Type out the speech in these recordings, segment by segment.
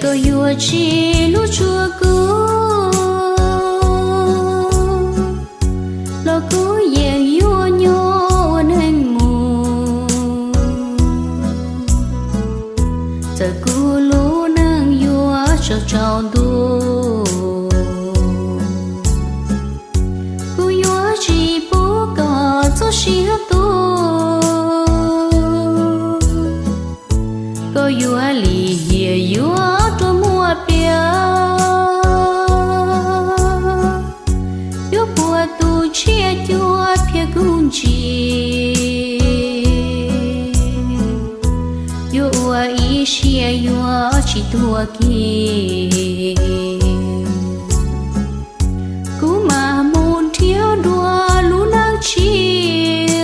Koj yuav tsis hlub tshua kuv los kuv yeej yuav nyob ua neeg mus. Txawm kuv lub neej yuav tsaus tsaus ntuj, kuv yuav tsis pub koj txoj sia tu. Koj yuav lim hiam yuav rua muaj pliag, yuav puag tus ntsiab cuag phiaj kuv ntsis, yuav ua ib siab yuav tsis tuag kiag. Kuv mam mus nrhiav dua lub neej tshiab,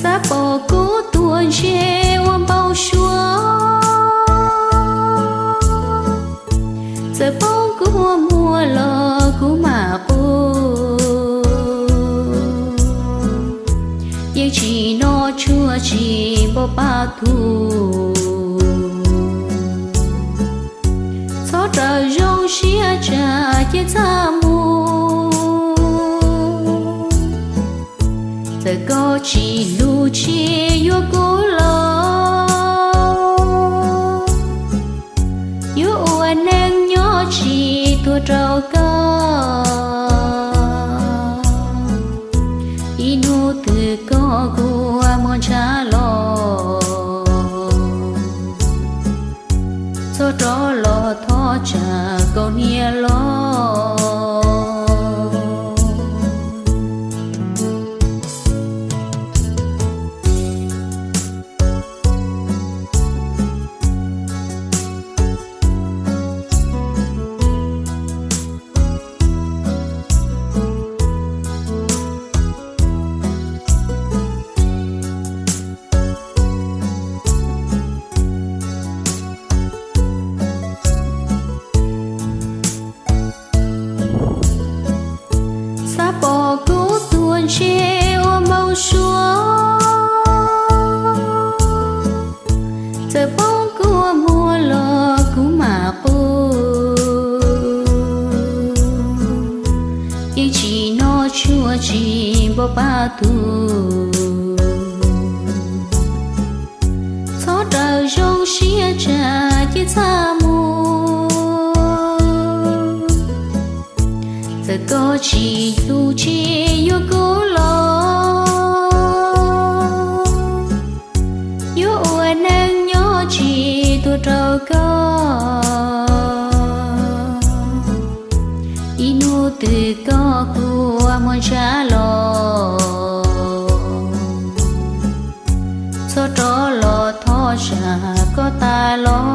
xav pom kuv tuag ntshe ua npau suav. Txawm poob kua muag los kuv mam quaj, yeej tsis noj tshuaj tsis npau paj tug. Txhob rawm zoo siab tsam cia txaj muag. Txawm koj tsis hlub tsis yuav kuv los, yuav ua neej nyob tsis tuag rau koj. Ib hnub twg koj kua muag ntshav los, txhob rov los thov tsam kaus hniav los. Xav pom kuv tuag ntshe ua npau suav. Txawm poob kua muag los kuv mam quaj, yeej tsis noj tshuaj tsis npau paj tug. Txhob rawm zoo siab tsam cia txaj muag. Txawm koj tsis hlub tsis yuav kuv los, yuav ua neej nyob tsis tuag rau koj. Ib hnub twg koj kua muag ntshav los, txhob rov los thov tsam koj tas los.